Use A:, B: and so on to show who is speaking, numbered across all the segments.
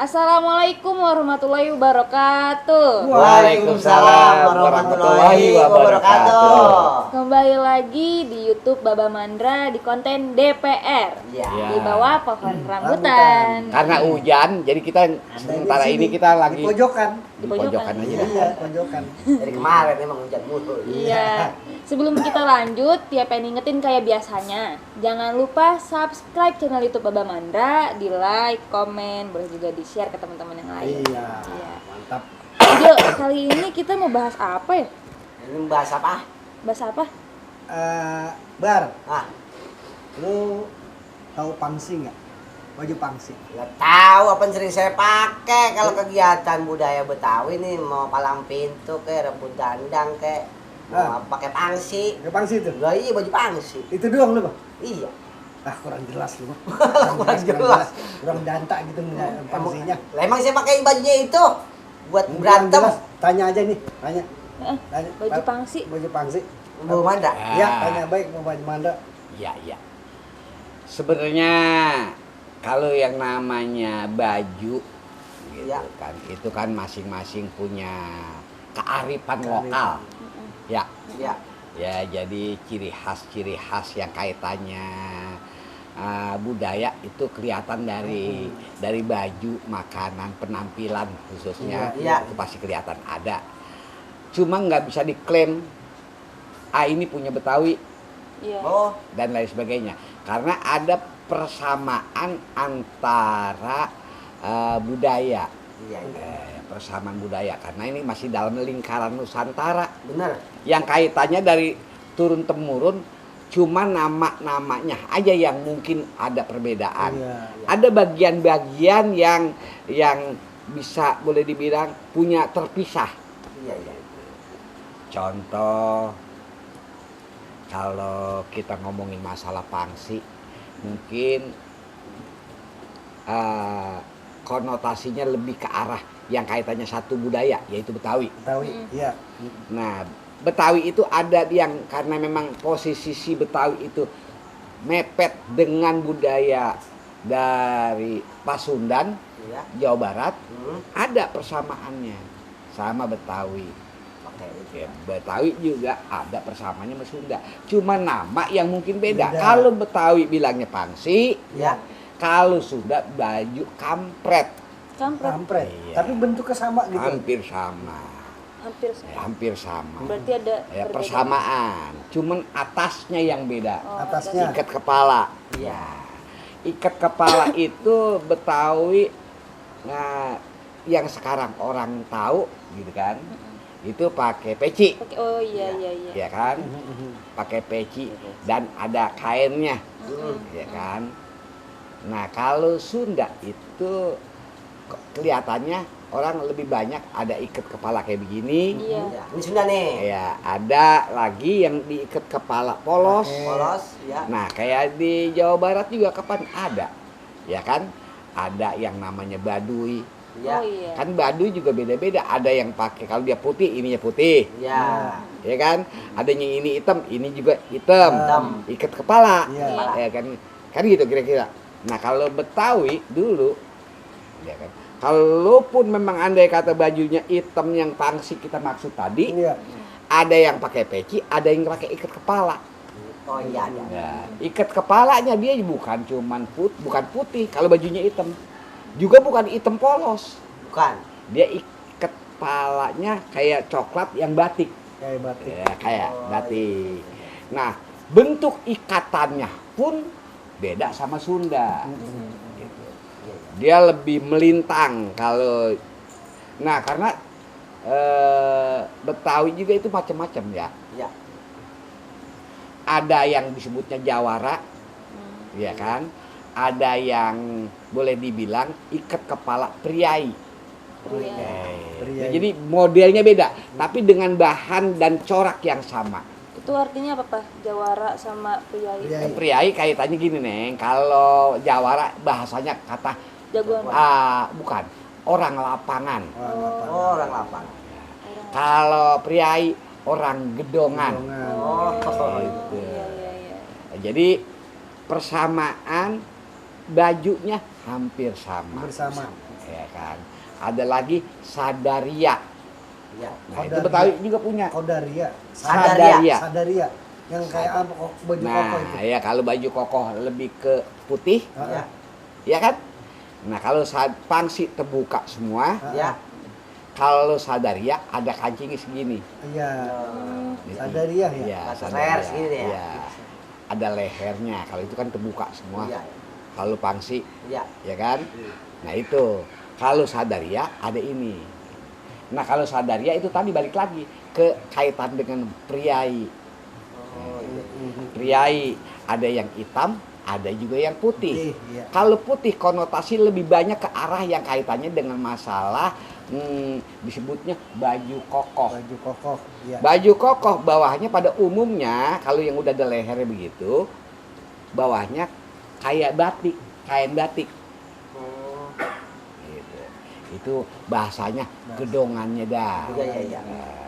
A: Assalamualaikum warahmatullahi wabarakatuh.
B: Waalaikumsalam warahmatullahi wabarakatuh.
A: Kembali lagi di YouTube Baba Mandra di konten DPR.
B: Ya.
A: Di bawah pohon rambutan.
C: Karena hujan, jadi kita sementara ini kita lagi
B: di pojokan.
C: di pojokan aja dah.
B: Iya, pojokan. Dari kemarin emang hujan mulu.
A: Iya. Sebelum kita lanjut, ya pengen ingetin kayak biasanya. Jangan lupa subscribe channel YouTube Baba Mandra, di like, komen, boleh juga di share ke teman-teman yang lain.
B: Iya. Mantap.
A: Jo, kali ini kita mau bahas apa ya?
B: Ini bahas apa?
A: Bahas apa?
B: Bar. Ah, lu tahu pangsi nggak? Baju pangsi. Nggak tahu apa yang sering saya pakai kalau kegiatan budaya Betawi nih, mau palang pintu kayak rebut dandang kayak mau pakai pangsi.
D: Pakai pangsi itu?
B: Lah iya baju pangsi.
D: Itu doang lu, Bang?
B: Iya.
D: Ah, kurang jelas lu, Bang.
B: Kurang jelas.
D: Kurang danta gitu pangsinya.
B: Lah emang saya pakai bajunya itu buat
D: Kurang
B: berantem.
D: jelas. Tanya aja nih, tanya. Tanya.
A: Baju pangsi.
D: Baju pangsi.
B: Belum ada.
D: Ya, tanya baik mau baju Manda.
C: Iya. Sebenarnya kalau yang namanya baju gitu
B: Ya.
C: kan, itu kan masing-masing punya kearifan lokal. Ya.
B: Iya.
C: Ya, jadi ciri khas yang kaitannya budaya itu kelihatan dari baju, makanan, penampilan khususnya.
B: Iya.
C: Itu pasti kelihatan ada. Cuma nggak bisa diklaim ini punya Betawi
A: Iya.
B: Oh,
C: dan lain sebagainya, karena ada persamaan antara budaya.
B: iya.
C: Persamaan budaya karena ini masih dalam lingkaran Nusantara
B: Bener.
C: yang kaitannya dari turun temurun, cuma namanya aja yang mungkin ada perbedaan.
D: Iya.
C: Ada bagian-bagian yang bisa boleh dibilang punya terpisah.
B: Iya.
C: Contoh, kalau kita ngomongin masalah pangsi, mungkin konotasinya lebih ke arah yang kaitannya satu budaya, yaitu Betawi.
D: Betawi. Iya.
C: Nah, Betawi itu ada yang karena memang posisi si Betawi itu mepet dengan budaya dari Pasundan,
B: Iya.
C: Jawa Barat,
B: Hmm.
C: ada persamaannya sama Betawi.
B: Oke.
C: Ya, Betawi juga ada persamaannya sama Sunda. Cuma nama yang mungkin beda.
D: Beda.
C: Kalau Betawi bilangnya pangsi,
B: Ya.
C: kalau Sunda baju kampret.
D: Kampret.
C: Iya.
D: Tapi bentuknya sama gitu.
C: Hampir sama. Hampir sama.
A: Berarti ada
C: Ya,
A: perbedaan.
C: persamaan. Cuman atasnya yang beda.
A: Oh,
D: Atasnya.
C: Ikat kepala.
B: Iya.
C: Ikat kepala itu Betawi, nah yang sekarang orang tahu gitu kan. Itu pakai peci.
A: Oh iya.
C: Ya kan? Pakai peci dan ada kainnya. Ya kan? Nah, kalau Sunda itu kelihatannya orang lebih banyak ada ikat kepala kayak begini.
A: Iya.
B: Ya. Ini sudah nih.
C: Ya, ada lagi yang diikat kepala polos.
B: Polos, ya.
C: Nah, kayak di Jawa Barat juga kapan ada. Ya kan? Ada yang namanya Baduy.
B: Ya.
A: Oh iya.
C: Kan Baduy juga beda-beda. Ada yang pakai kalau dia putih, ininya putih.
B: Ya.
C: Ya kan? Adanya ini hitam, ini juga hitam.
B: Hitam.
C: Ikat kepala.
D: Iya.
C: Ya kan? Kan gitu kira-kira. Nah, kalau Betawi dulu ya kan. Kalaupun memang andai kata bajunya hitam yang pangsi kita maksud tadi,
D: Iya.
C: ada yang pakai peci, ada yang pakai ikat kepala.
B: Oh iya ada.
C: Ya, ikat kepalanya dia bukan cuman bukan putih kalau bajunya hitam. Juga bukan hitam polos.
B: Bukan.
C: Dia ikat kepalanya kayak coklat yang batik.
D: Kayak batik.
C: Ya, kayak
B: Oh,
C: batik. Nah, bentuk ikatannya pun beda sama Sunda. Gitu. Dia lebih melintang kalau. Nah, karena Betawi juga itu macam-macam ya.
B: Ya.
C: Ada yang disebutnya Jawara, ya kan? Ada yang boleh dibilang ikat kepala priai.
D: Priai.
C: Jadi modelnya beda, tapi dengan bahan dan corak yang sama.
A: Itu artinya apa, Pak? Jawara sama priai.
D: Priai.
C: Priai kaitannya gini, Neng. Kalau Jawara bahasanya kata
A: Jagoan.
C: bukan orang lapangan.
B: Oh, orang lapang.
C: Kalau priai orang gedongan.
B: Oh.
C: Gitu.
A: Iya.
C: Jadi persamaan bajunya hampir sama.
D: Bersama.
C: ya kan. Ada lagi Sadaria.
B: Ya.
C: Nah, itu
D: Kodaria.
C: Betawi juga punya.
D: Kodaria.
B: Sadaria.
D: Sadaria. Yang kayak apa kok baju koko
C: Nah,
D: itu.
C: ya kalau baju kokoh lebih ke putih,
B: Ya.
C: ya kan? Nah, kalau pangsi terbuka semua,
B: Ya.
C: kalau Sadaria ada kancingnya segini.
D: Iya.
C: Gitu.
D: Sadaria ya.
C: Iya,
B: Batas
C: Sadaria.
B: leher segini ya?
C: Iya. Ada lehernya. Kalau itu kan terbuka semua.
B: Iya.
C: Kalau pangsi,
B: Ya.
C: ya kan? Nah, itu. Kalau Sadaria ada ini. Nah, kalau Sadaria itu tadi balik lagi ke kaitan dengan priai.
B: Oh, iya.
C: Priai ada yang hitam, ada juga yang putih.
D: Iya.
C: Kalau putih konotasi lebih banyak ke arah yang kaitannya dengan masalah disebutnya baju kokoh.
D: Baju koko. Iya.
C: Baju kokoh bawahnya pada umumnya kalau yang udah ada lehernya begitu, bawahnya kayak batik, kain batik.
B: Oh,
C: Gitu. Itu bahasanya gedongannya dah.
B: Iya, iya.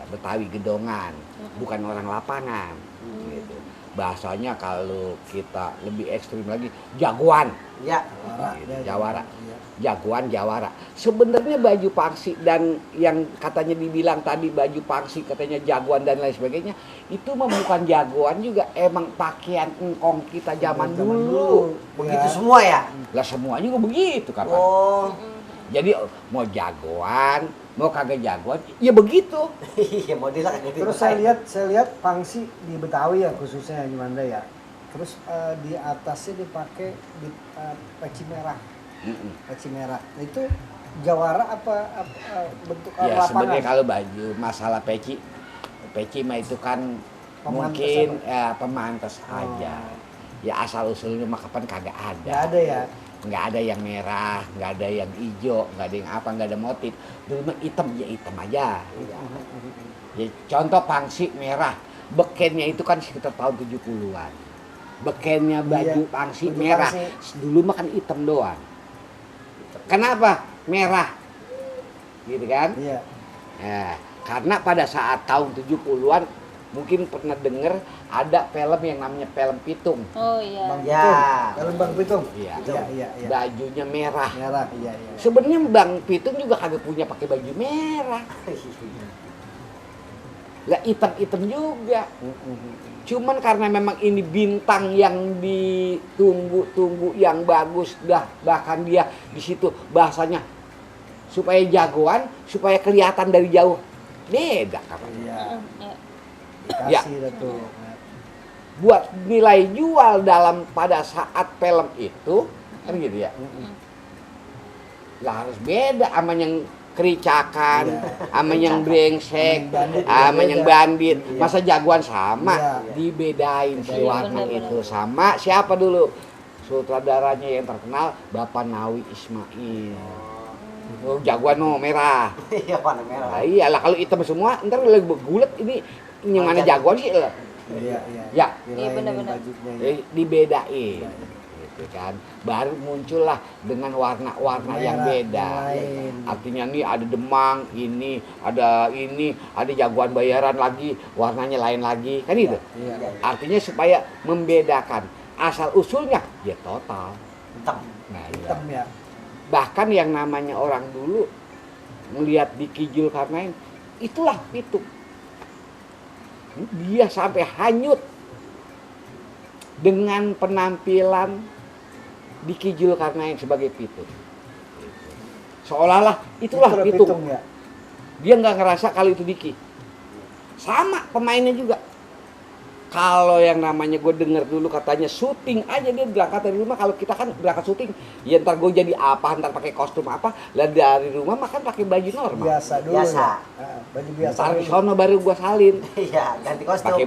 C: Betawi gedongan, bukan orang lapangan. Gitu. Bahasanya kalau kita lebih ekstrim lagi, jagoan.
B: ya.
D: Jawara.
C: Gitu,
D: Ya,
C: Jawara.
D: Iya.
C: Jagoan Jawara. Sebenarnya baju pangsi dan yang katanya dibilang tadi baju pangsi katanya jagoan dan lain sebagainya, itu mah bukan jagoan juga, emang pakaian engkong kita zaman dulu.
B: Begitu
D: Ya.
B: semua ya?
C: Lah semua juga begitu kan.
B: Oh.
C: Jadi mau jagoan, mau kagak jagoan, ya begitu.
B: Iya, modelnya kan gitu.
D: Terus saya lihat pangsi di Betawi ya khususnya di Manda ya. Terus di atasnya dipakai peci merah. Peci merah. Nah, itu jawara apa bentuk
C: Ya
D: lapangan?
C: sebenarnya kalau baju masalah peci mah itu kan
D: Pemantas
C: mungkin
D: apa?
C: ya pemantas aja. Ya asal usulnya mah kapan kagak ada.
D: Nggak ada ya.
C: Nggak ada yang merah, nggak ada yang hijau, nggak ada yang apa, nggak ada motif. Dulu mah hitam ya hitam aja. Ya, contoh pangsi merah, bekennya itu kan sekitar tahun 70-an. Bekennya baju
D: Iya,
C: pangsi
D: baju
C: merah.
D: pangsi.
C: Dulu mah kan hitam doang. Kenapa? Merah. Gitu kan?
D: Iya.
C: Nah, karena pada saat tahun 70-an mungkin pernah denger ada film yang namanya film Pitung.
A: Oh iya.
D: Bang
B: Ya.
D: Pitung. Dalam Bang Pitung.
C: Iya.
D: Iya.
C: Bajunya merah.
D: Merah. Iya.
C: Sebenarnya Bang Pitung juga kagak punya pakai baju merah. Lah hitam-hitam juga. Cuman karena memang ini bintang yang ditunggu-tunggu yang bagus dah, bahkan dia di situ bahasanya supaya jagoan, supaya kelihatan dari jauh. Beda kan.
D: Iya.
A: Iya.
D: Dikasih dah tuh.
C: Buat nilai jual dalam pada saat film itu kan gitu ya. Lah harus beda sama yang kericakan,
D: Iya.
C: sama yang brengsek,
D: Bandit
C: sama
D: beda.
C: yang bandit.
D: Iya.
C: Masa jagoan sama?
D: Iya.
C: Dibedain si
A: Iya,
C: warna
A: benar-benar.
C: itu sama siapa dulu? Sutradaranya yang terkenal Bapak Nawi Ismail. Oh, jagoan no merah.
B: Iya, warna merah.
C: Nah, iyalah kalau hitam semua ntar lagi bergulat ini yang mana jagoan sih lah.
D: Iya.
C: Ya.
A: Iya, benar-benar.
D: Bajunya ya.
C: Dibedain gitu kan, baru muncullah dengan warna-warna yang
D: Merah,
C: beda.
D: yang lain.
C: Artinya nih ada Demang, ini, ada jagoan bayaran lagi, warnanya lain lagi, kan itu.
D: Iya.
C: Artinya supaya membedakan asal usulnya ya total.
B: Hitam.
C: Nah, iya.
D: Hitam ya.
C: Bahkan yang namanya orang dulu melihat di Kijul Karnain, itulah Pitung. Dia sampai hanyut dengan penampilan di Kijul Karnain sebagai Pitung. Seolah-olah itulah Pitung.
D: ya.
C: Dia nggak ngerasa kalau itu Diki. Sama pemainnya juga. Kalau yang namanya gue denger dulu katanya syuting aja dia berangkat dari rumah. Kalau kita kan berangkat syuting, ya ntar gue jadi apa, ntar pakai kostum apa. Lah dari rumah makan pakai baju normal.
D: Biasa dulu.
B: Biasa.
D: Ya. Baju biasa.
C: Ntar di
D: dulu.
C: sono baru gue salin.
B: Iya, ganti kostum.
C: Pakai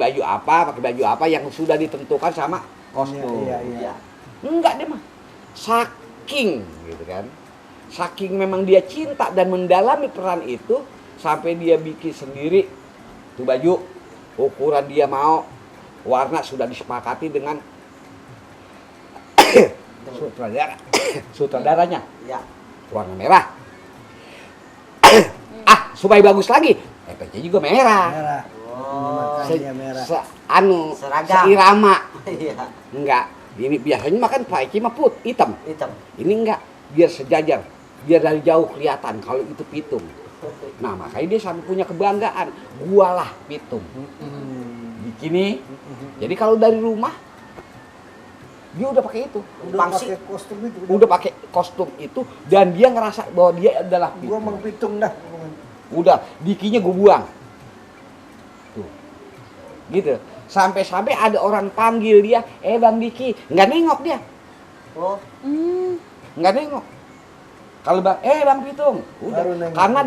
C: baju apa yang sudah ditentukan sama kostum.
D: Iya.
B: Iya.
C: Enggak deh mah. Saking gitu kan. Saking memang dia cinta dan mendalami peran itu sampai dia bikin sendiri tuh baju, ukuran dia mau, warna sudah disepakati dengan sutradaranya.
B: Iya.
C: Warna merah. Supaya bagus lagi, efeknya juga merah.
D: Merah.
B: Oh.
D: Makanya merah.
B: Seragam.
C: Seirama.
B: Iya.
C: Enggak. Ini biasanya makan Pak Eki mah hitam.
B: Hitam.
C: Ini enggak, biar sejajar. biar dari jauh kelihatan kalau itu pitung. Nah makanya dia sampai punya kebanggaan, gua lah pitung. Begini. Jadi kalau dari rumah dia udah pakai itu,
D: Udah pakai kostum itu.
C: udah pakai kostum itu, dan dia ngerasa bahwa dia adalah
D: Gua
C: pitung.
D: mau pitung dah.
C: Udah dikinya gue buang tuh gitu, sampai ada orang panggil dia, Bang Diki, nggak nengok dia,
B: Oh,
C: nggak nengok. Kalau Bang Pitung, udah.
D: Baru nengok.
C: Karena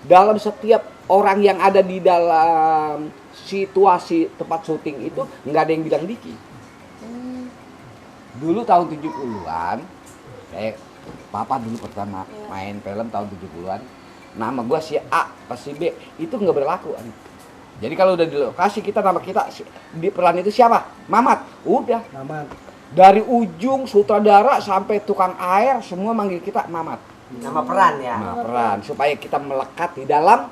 C: dalam setiap orang yang ada di dalam situasi tempat syuting itu nggak ada yang bilang Diki. Dulu tahun 70-an, kayak papa dulu pertama main film tahun 70-an, nama gua si A pas si B itu nggak berlaku. Jadi kalau udah di lokasi kita, nama kita di peran itu siapa? Mamat. Udah.
D: Mamat.
C: Dari ujung sutradara sampai tukang air semua manggil kita Mamat.
B: nama peran ya.
C: Nah, peran supaya kita melekat di dalam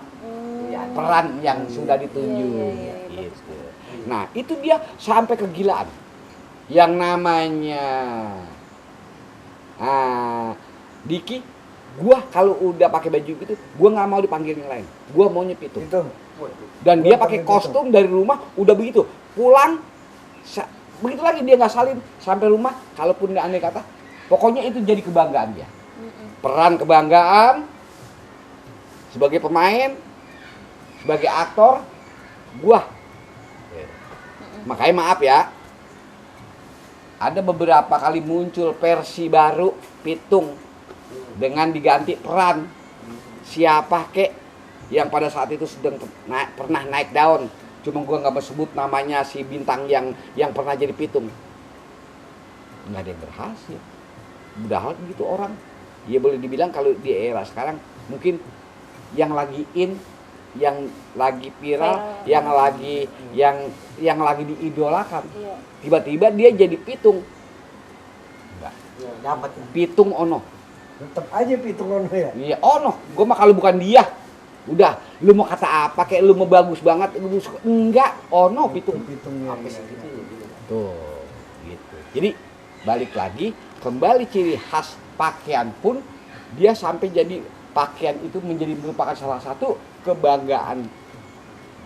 C: peran yang sudah ditunjuk.
A: Iya,
C: Gitu. Nah, itu dia sampai kegilaan. Yang namanya Diki, gua kalau udah pakai baju gitu, gua nggak mau dipanggil yang lain. Gua maunya pitung.
D: Pitung.
C: Dan
D: Gua
C: dia pakai
D: pakai
C: kostum dari rumah udah begitu. Pulang begitu lagi, dia nggak salin sampai rumah. Kalaupun dia aneh kata, pokoknya itu jadi kebanggaan dia. Peran kebanggaan sebagai pemain, sebagai aktor, gua. Makanya maaf ya, ada beberapa kali muncul versi baru pitung dengan diganti peran siapa kek yang pada saat itu sedang pernah naik daun. Cuma gua nggak mau sebut namanya si bintang yang pernah jadi pitung. Nggak ada yang berhasil. Padahal begitu orang. Ya boleh dibilang kalau di era sekarang mungkin yang lagi in, yang lagi viral, yang lagi diidolakan.
A: Iya.
C: Tiba-tiba dia jadi pitung. Enggak.
B: Ya, dapat.
C: Pitung ono.
D: Tetap aja pitung ono ya.
C: Iya, ono. Gua mah kalau bukan dia, udah, lu mau kata apa kayak lu mau bagus banget, lu enggak, ono pitung.
D: Pitungnya.
B: Apa sih gitu ya?
C: Tuh, gitu. Jadi balik lagi, kembali ciri khas pakaian pun dia sampai jadi pakaian itu menjadi merupakan salah satu kebanggaan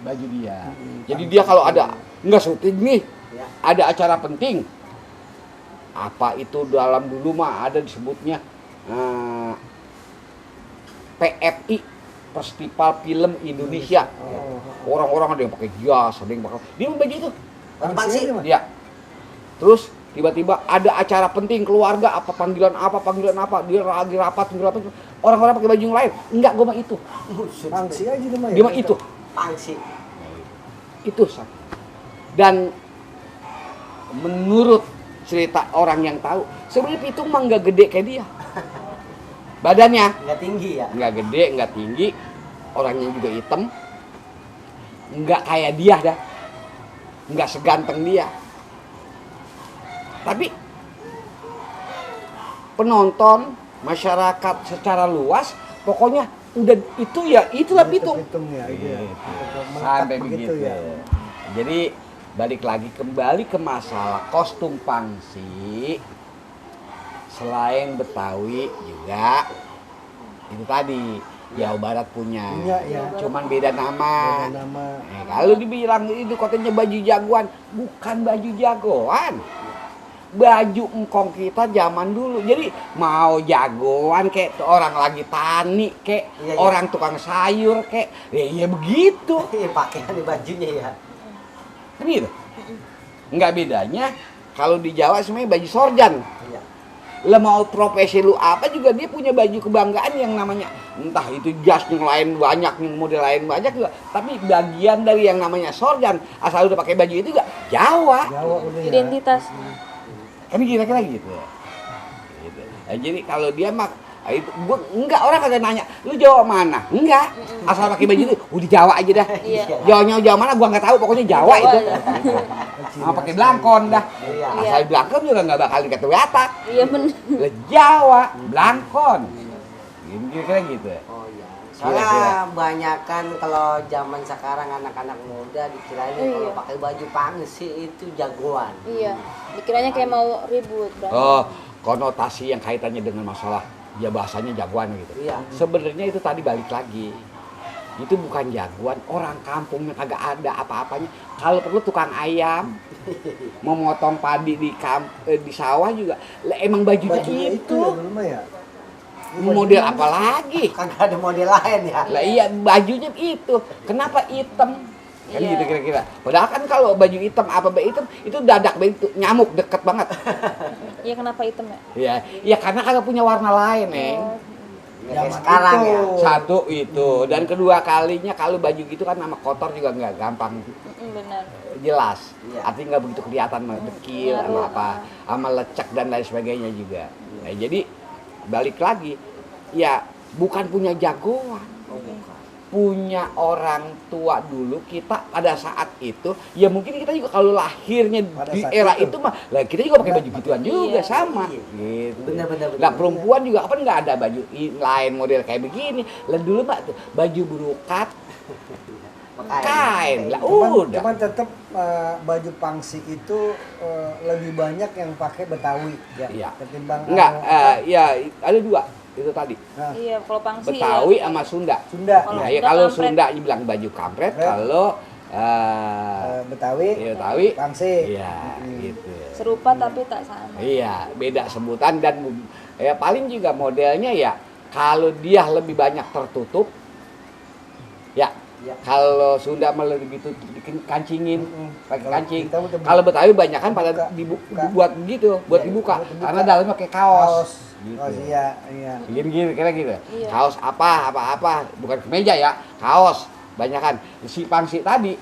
C: baju dia. Jadi dia kalau ada enggak syuting nih,
B: Ya.
C: ada acara penting, apa itu dalam dulu mah ada disebutnya PFI, Festival Film Indonesia. Orang-orang ada yang pakai jas, ada yang pakai dia baju itu.
B: Pangsi.
C: Ya. Terus tiba-tiba ada acara penting keluarga, panggilan apa, dia lagi rapat, orang-orang pakai baju yang lain. Enggak, gua mah itu.
D: Pangsi aja dia mah.
C: Dia mah itu.
B: Pangsi.
C: Itu. Dan menurut cerita orang yang tahu, sebenarnya pitung mah nggak gede kayak dia. Badannya
B: Nggak tinggi ya.
C: nggak gede, nggak tinggi, orangnya juga hitam, nggak kayak dia dah, nggak seganteng dia. Tapi penonton, masyarakat secara luas, pokoknya udah itu ya, itulah pitung.
D: Pitung ya. Iya.
C: Sampai
D: Begitu
C: begitu.
D: ya.
C: Jadi balik lagi kembali ke masalah kostum pangsi. Selain Betawi juga itu tadi Jawa Barat punya.
D: Punya, ya.
C: Cuman beda nama.
D: Beda nama.
C: Kalau dibilang itu katanya baju jagoan, bukan baju jagoan. Baju engkong kita zaman dulu. Jadi mau jagoan kayak orang lagi tani kayak
B: Iya, iya.
C: orang tukang sayur kayak ya begitu.
B: Iya, pakaian di bajunya ya.
C: Kan gitu. Enggak bedanya kalau di Jawa semuanya baju sorjan.
B: Iya.
C: Lah mau profesi lu apa juga dia punya baju kebanggaan yang namanya entah itu jas yang lain banyak, yang model lain banyak juga, tapi bagian dari yang namanya sorjan asal udah pakai baju itu juga Jawa.
D: Jawa udah ya.
A: Identitas.
C: Kan kira-kira gitu. Gitu. Nah, jadi kalau dia mah itu gua enggak, orang kagak nanya, "Lu Jawa mana?" Enggak. Asal pakai baju itu udah Jawa aja dah.
A: Iya.
C: Jawanya Jawa mana gua enggak tahu, pokoknya Jawa
A: Jawa
C: itu.
A: ya.
C: Sama pakai blangkon dah.
B: Iya.
C: Asal blangkon juga enggak bakal dikata-kata.
A: Iya bener.
C: Lah Jawa, blangkon. Kira-kira gitu.
B: Oh iya.
C: Kira-kira.
B: Soalnya banyakan kalau zaman sekarang anak-anak muda dikirain
A: Iya.
B: kalau pakai baju pangsi itu jagoan.
A: Iya. Dikiranya kayak mau ribut. berantem.
C: Oh, konotasi yang kaitannya dengan masalah ya bahasanya jagoan gitu.
B: Iya.
C: Sebenarnya itu tadi balik lagi. Itu bukan jagoan, orang kampungnya kagak ada apa-apanya. Kalau perlu tukang ayam mau motong padi di sawah juga, lah emang bajunya itu.
D: ya dulu mah ya.
C: Model apa lagi?
B: Kagak ada model lain ya.
C: Lah iya bajunya itu. Kenapa hitam? Kan
A: Iya.
C: gitu kira-kira. Padahal kan kalau baju hitam apa hitam itu dadak itu nyamuk deket banget.
A: Iya, kenapa hitam ya?
C: Iya, ya karena kagak punya warna lain, Neng.
B: Ya,
D: Zaman
B: kayak sekarang
D: itu.
B: ya.
C: Satu itu dan kedua kalinya kalau baju gitu kan nama kotor juga nggak gampang
A: Benar.
C: jelas.
B: Iya.
C: Artinya nggak begitu kelihatan sama dekil sama
A: Ngaruh.
C: apa, sama lecek dan lain sebagainya juga. Nah, jadi balik lagi, ya bukan punya jagoan. Punya orang tua dulu kita pada saat itu, ya mungkin kita juga kalau lahirnya
D: Pada
C: di
D: saat
C: era
D: itu.
C: itu mah, lah kita juga pakai baju gituan juga
A: Iya.
C: sama,
B: Iya.
C: gitu.
B: Benar.
C: Lah perempuan juga kan nggak ada baju lain model kayak begini. Lah dulu mbak tuh baju berukat, kain, lah udah.
D: Cuman tetap baju pangsi itu lebih banyak yang pakai Betawi ya.
C: Iya.
D: Ketimbang
C: Enggak, ya ada dua itu tadi.
D: nah,
A: Iya, kalau pangsi
C: Betawi
A: ya.
C: sama Sunda.
D: Sunda.
A: Kalau
C: Nah,
A: Sunda
C: ya kalau
A: kampret.
C: Sunda bilang baju kampret,
D: Kampret.
C: kalau
D: Betawi,
C: ya Betawi,
D: pangsi.
C: iya gitu.
A: Serupa tapi tak sama.
C: Iya, beda sebutan dan ya paling juga modelnya ya kalau dia lebih banyak tertutup, ya.
B: Iya.
C: Kalau Sunda malah begitu kancingin, pakai
D: Kalau
C: kancing.
D: kita udah
C: Kalau Betawi banyak kan pada
D: buka.
C: dibuat begitu, buat
D: Iya,
C: dibuka.
D: buat dibuka.
C: Karena dalamnya pakai kaos. Gitu.
D: Kaos, iya.
C: Gini kira gitu.
A: Iya.
C: Kaos apa, bukan kemeja ya, kaos. Banyak kan. Si pangsi tadi,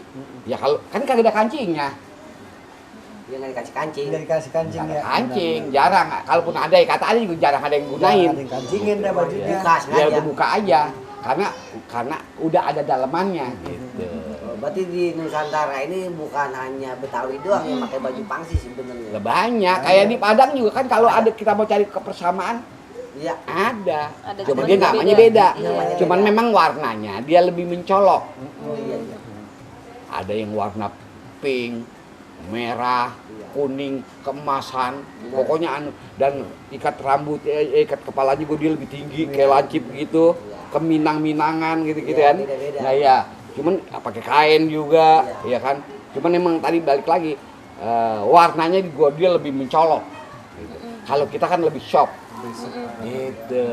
C: ya kalau kan kagak ada kancingnya.
B: Dia nggak dikasih kancing.
D: Nggak dikasih kancing
C: Nggak
D: ya.
C: ada kancing, jarang. Kalaupun ada ya kata ada juga jarang ada yang gunain.
D: Ada yang kancingin dah bajunya.
B: Buka
C: Ya
B: sengaja.
C: udah buka aja. Karena udah ada dalemannya gitu.
B: Oh, berarti di Nusantara ini bukan hanya Betawi doang yang pakai baju pangsi sebenarnya.
C: Lah banyak, kayak di Padang juga kan kalau ada kita mau cari kebersamaan
B: Iya.
C: ada.
A: Ada,
C: Cuma
A: cuman
C: dia
A: beda.
C: namanya beda.
A: Iya.
B: Namanya
C: Cuman
B: beda.
C: memang warnanya dia lebih mencolok.
B: Oh iya.
C: Ada yang warna pink, merah, kuning, keemasan, pokoknya anu dan ikat rambut, ikat kepalanya juga dia lebih tinggi kayak lancip gitu, keminang-minangan gitu-gitu
B: Iya,
C: kan.
B: beda-beda.
C: Nah ya, cuman pakai kain juga, ya kan. Cuman emang tadi balik lagi warnanya juga dia lebih mencolok. Gitu. Kalau kita kan lebih shop, gitu.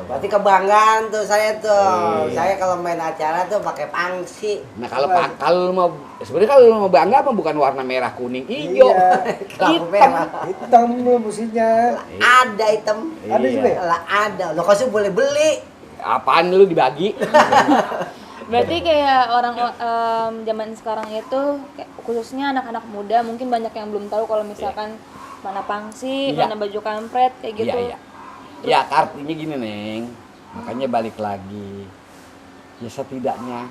B: Berarti kebanggaan tuh saya tuh.
C: Iya.
B: Saya kalau main acara tuh pakai pangsi.
C: Nah kalau mau sebenarnya kalau mau bangga apa bukan warna merah, kuning, hijau,
B: Lampu
C: hitam.
B: merah.
D: Hitam loh musinya.
B: Ada hitam.
D: Ada juga ya?
B: Lah ada. Lo kasih boleh beli.
C: Apaan lu dibagi?
A: Berarti kayak orang zaman sekarang itu kayak khususnya anak-anak muda mungkin banyak yang belum tahu kalau misalkan mana pangsi,
C: Iya.
A: mana baju kampret kayak gitu.
C: Iya. Ya artinya gini Neng, makanya balik lagi. Ya setidaknya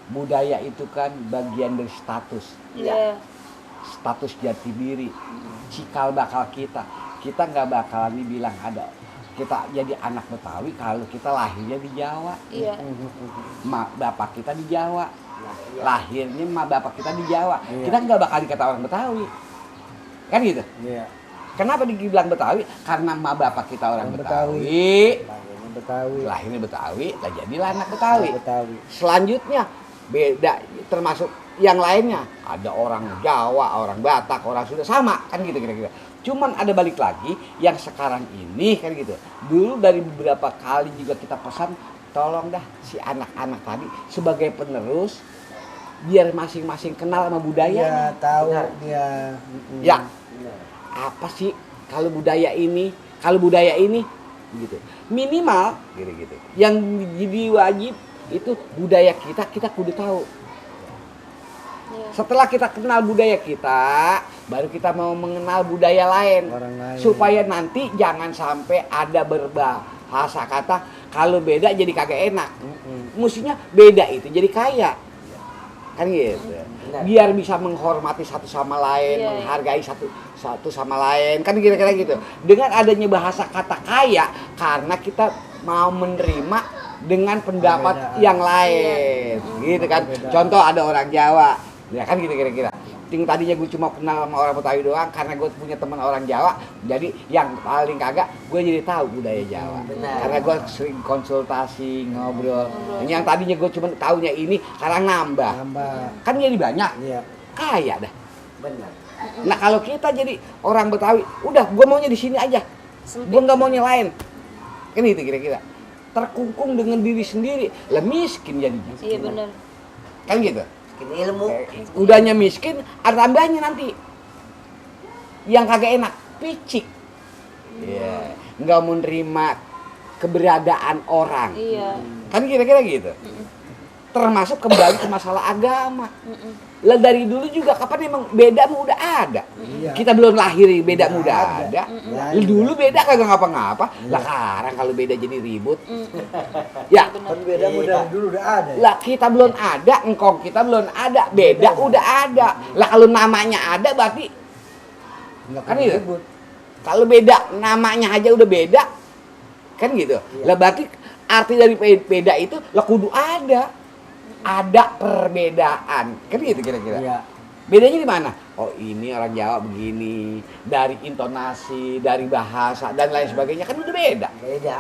C: budaya itu kan bagian dari status.
A: Iya.
C: Status jati diri, cikal bakal kita. Kita nggak bakalan dibilang ada kita jadi anak Betawi kalau kita lahirnya di Jawa.
A: Iya.
C: Bapak kita di Jawa.
B: Nah, iya.
C: Lahirnya bapak kita di Jawa.
D: Iya.
C: Kita nggak bakal dikata orang Betawi. Kan gitu.
D: Iya.
C: Kenapa dibilang Betawi? Karena bapak kita orang
D: Orang
C: Betawi.
D: Lahirnya Betawi.
C: Lahirnya Betawi, lah jadilah anak Betawi.
D: Betawi.
C: Selanjutnya beda termasuk yang lainnya. Ada orang Jawa, orang Batak, orang Sunda sama kan gitu kira-kira. Cuman ada balik lagi yang sekarang ini kan gitu. Dulu dari beberapa kali juga kita pesan tolong dah si anak-anak tadi sebagai penerus biar masing-masing kenal sama
D: Iya,
C: budaya.
D: tahu
B: Benar.
D: dia.
C: Ya, apa sih kalau budaya ini gitu minimal gitu yang jadi wajib itu budaya kita kudu tahu.
A: Iya.
C: Setelah kita kenal budaya kita baru kita mau mengenal budaya lain
D: Orang lain.
C: supaya nanti jangan sampai ada berbahasa kata kalau beda jadi kagak enak. Mestinya beda itu jadi kaya kan gitu.
B: Benar.
C: Biar bisa menghormati satu sama lain,
A: Iya, iya.
C: menghargai satu sama lain, kan kira-kira gitu. Dengan adanya bahasa kata kaya, karena kita mau menerima dengan pendapat
D: Perbedaan.
C: yang lain, gitu kan.
D: Perbedaan.
C: Contoh ada orang Jawa, ya kan gitu kira-kira. Ting tadinya gue cuma kenal sama orang Betawi doang, karena gue punya teman orang Jawa, jadi yang paling kagak gue jadi tahu budaya Jawa.
B: Benar.
C: Karena gue sering konsultasi, ngobrol. Yang tadinya gue cuma taunya ini, sekarang nambah. Kan jadi banyak.
D: Iya.
C: Kaya dah.
B: Benar.
C: Nah kalau kita jadi orang Betawi, udah gue maunya di sini aja. Gue nggak maunya lain. Kan itu kira-kira. Terkungkung dengan diri sendiri, lah miskin jadinya.
A: Iya benar.
C: Kan gitu.
B: Bikin ilmu.
C: Udahnya miskin, ada tambahnya nanti. Yang kagak enak, picik. Iya. Nggak mau nerima keberadaan orang.
A: Iya.
C: Kan kira-kira gitu. Termasuk kembali ke masalah agama. Lah dari dulu juga kapan emang beda mah udah ada.
D: Iya.
C: Kita belum lahir beda mah udah ada.
D: Iya.
C: Dulu beda kagak ngapa-ngapa. Lah sekarang kalau beda jadi ribut. Ya.
A: Benar.
D: Kan beda
B: Iya.
D: dari dulu udah ada.
C: Lah kita belum ada, engkong kita belum ada, beda udah ada. Lah kalau namanya ada berarti
D: Nggak
C: kan
D: perlu
C: gitu.
D: ribut.
C: Kalau beda namanya aja udah beda. Kan gitu. Lah berarti arti dari beda itu lah kudu ada. Ada perbedaan. Kan gitu kira-kira.
D: Iya.
C: Bedanya di mana? Oh, ini orang Jawa begini, dari intonasi, dari bahasa dan lain sebagainya kan udah beda.
B: Beda.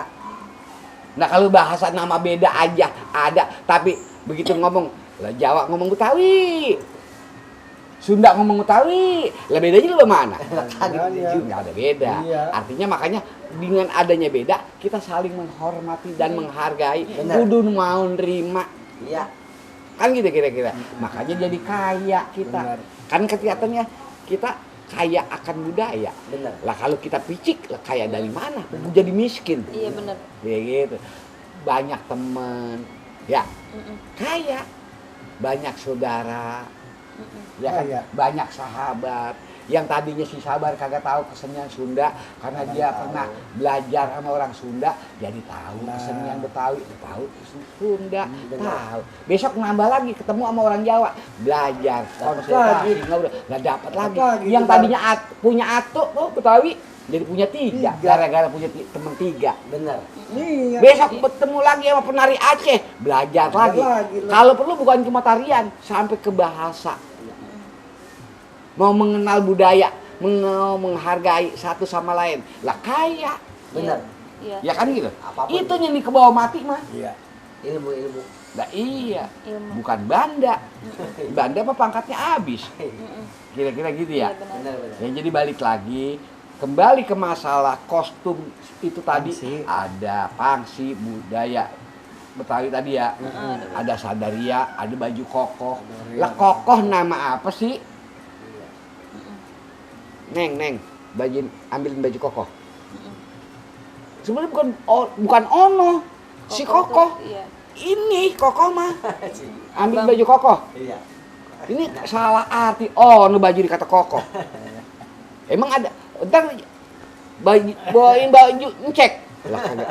C: Nah, kalau bahasa nama beda aja ada, tapi begitu ngomong, lah Jawa ngomong Betawi. Sunda ngomong Betawi. Lah bedanya lu mana?
D: Iya.
C: Nggak ada beda.
D: Iya.
C: Artinya makanya dengan adanya beda, kita saling menghormati dan menghargai.
B: Benar.
C: Kudu mau nerima.
B: Iya.
C: Kan gitu kira-kira. Makanya jadi kaya kita.
D: Benar.
C: Kan kelihatannya kita kaya akan budaya.
B: Benar.
C: Lah kalau kita picik, lah kaya dari mana? Jadi miskin.
A: Iya benar.
C: Ya gitu. Banyak teman, ya kaya. Banyak saudara, ya kan?
D: Kaya.
C: Banyak sahabat. Yang tadinya si sabar kagak tahu kesenian Sunda, karena dia pernah belajar sama orang Sunda, jadi tahu
D: Nah.
C: kesenian Betawi, tahu Sunda,
B: Benar.
C: tahu. Besok nambah lagi ketemu sama orang Jawa, belajar, konsultasi,
D: lagi.
C: ngobrol, nggak dapat lagi.
D: lagi,
C: Yang
D: Bang.
C: tadinya punya atu tuh Betawi, jadi punya tiga,
D: Tiga.
C: gara-gara punya teman tiga.
B: Benar.
D: Iya.
C: Besok ketemu lagi sama penari Aceh, belajar lagi.
D: lagi lu.
C: Kalau perlu bukan cuma tarian, sampai ke bahasa. Mau mengenal budaya, mau menghargai satu sama lain. Lah kaya.
B: Benar.
A: Iya.
C: Ya kan gitu.
B: Apapun.
C: Itu yang di kebawa mati mah.
D: Iya.
B: Ilmu.
C: Lah iya.
A: Ilmu.
C: Bukan banda. Banda apa pangkatnya habis. Kira-kira gitu ya.
A: Iya benar.
B: Benar.
C: Ya jadi balik lagi, kembali ke masalah kostum itu tadi.
D: Pangsi.
C: Ada pangsi budaya Betawi tadi ya. Ada sadaria, ada baju kokoh. Lah kokoh nama apa sih? Neng, ambilin baju kokoh. Sebenarnya bukan ono, si kokoh.
A: tuh, iya.
C: Ini kokoh mah. Ambil baju kokoh.
B: Iya.
C: Ini salah arti. Oh, nu baju dikata kokoh. Emang ada. Ntar bawain baju ngecek. Lah kagak.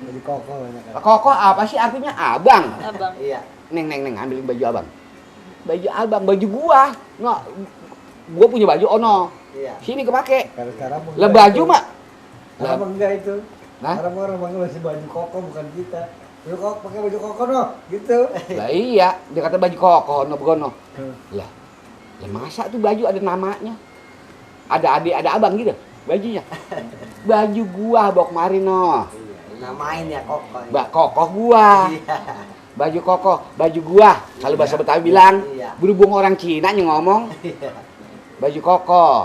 D: Jadi kokoh banyak kan.
C: Kokoh apa sih artinya? Abang.
A: Abang.
B: Iya.
C: Neng, ambilin baju abang. Baju abang, baju gua. Nggak, gua punya baju ono.
B: Iya.
C: Sini kepake.
D: Kalau sekarang
C: Lah baju mah.
D: Sekarang mah enggak itu.
C: Hah?
D: Sekarang orang manggil masih baju kokoh bukan kita. Lu kok pakai baju kokoh no, gitu.
C: Lah iya, dia kata baju kokoh ono begono.
D: Hmm.
C: Lah masa tuh baju ada namanya? Ada adik, ada abang gitu bajunya. Baju gua bawa kemarin no.
B: Iya. Namain ya kokoh.
C: Kokoh gua.
B: Iya.
C: Baju kokoh, baju gua. Kalau bahasa Betawi bilang,
B: Iya.
C: berhubung orang Cina yang ngomong
B: Iya.
C: baju kokoh.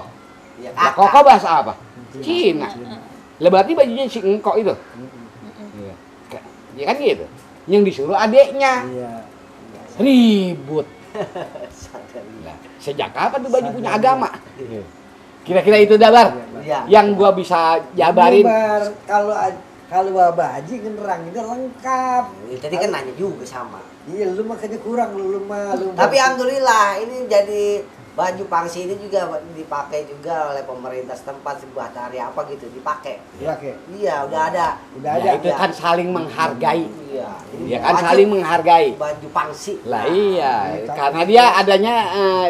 B: Iya.
C: Lah kokoh bahasa apa? Cina. Lah berarti bajunya si engkok itu. Iya. Ya kan gitu. Yang disuruh adeknya.
D: Iya.
C: Ribut. Lah, sejak kapan tuh baju punya agama? Kira-kira itu Dabar.
B: Iya.
C: Yang gua bisa jabarin.
D: Bar, kalau Bapak Haji ngerang itu lengkap.
B: Tadi kan nanya juga sama.
D: Iya, lu makanya kurang lu mah.
B: Tapi alhamdulillah ini jadi baju pangsi ini juga dipakai juga oleh pemerintah setempat, sebuah tari apa gitu dipakai.
D: Pakai.
B: Iya, udah ada.
D: Udah
C: Ya,
D: ada.
C: itu kan saling menghargai.
B: Iya.
C: Ya kan saling menghargai.
B: Baju pangsi.
C: Lah iya, karena dia adanya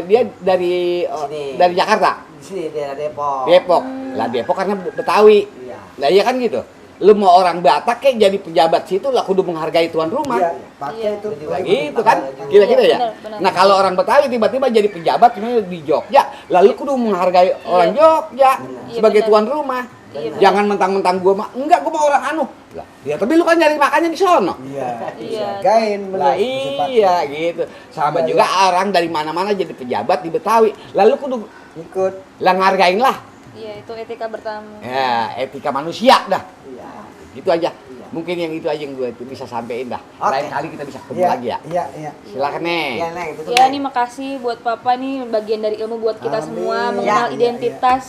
C: dia dari
B: Sini.
C: dari Jakarta,
B: Di sini daerah Depok.
C: Depok. Lah Depok karena Betawi.
B: Iya.
C: Lah iya kan gitu. lu mau orang Batak kayak jadi pejabat situ lah kudu menghargai tuan rumah.
D: Iya, pakai
A: Iya.
D: itu.
C: Gitu kan, kira-kira
A: Iya,
C: ya.
A: benar.
C: Nah kalau orang Betawi tiba-tiba jadi pejabat misalnya di Jogja, lalu kudu menghargai orang Jogja
A: Iya,
C: sebagai
A: benar.
C: tuan rumah.
A: Iya, benar.
C: Jangan mentang-mentang gua mah enggak, gua mah orang anu. Lah, ya tapi lu kan nyari makannya di sono.
D: Iya.
A: Iya.
D: Jagain
C: Lah
D: bener.
C: iya gitu. Sama
D: Iya,
C: juga orang dari mana-mana jadi pejabat di Betawi. Lalu kudu
D: Ikut.
C: lah ngargain lah.
A: Iya, itu etika bertamu.
C: Ya, etika manusia dah.
B: Iya.
C: Gitu aja. Mungkin yang itu aja yang gue bisa sampein dah.
B: Oke.
C: Lain kali kita bisa ketemu
D: Iya,
C: lagi ya.
D: Iya, iya.
C: Silakan nih.
B: Iya, Neng, itu tuh,
A: Ya,
B: Neng.
A: nih makasih buat Papa nih bagian dari ilmu buat kita
D: Amin.
A: semua
D: Iya,
A: mengenal
B: iya,
A: identitas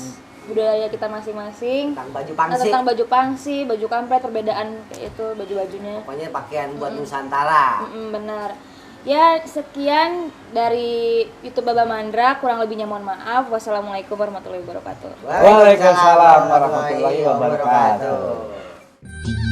A: budaya kita masing-masing.
B: Tentang baju
A: Nah,
B: pangsi.
A: tentang baju pangsi, baju kampret, perbedaan kayak itu baju-bajunya.
B: Pokoknya pakaian buat Nusantara.
A: Benar. Ya, sekian dari YouTube Baba Mandra. Kurang lebihnya mohon maaf. Wassalamualaikum warahmatullahi wabarakatuh.
C: Waalaikumsalam warahmatullahi wabarakatuh.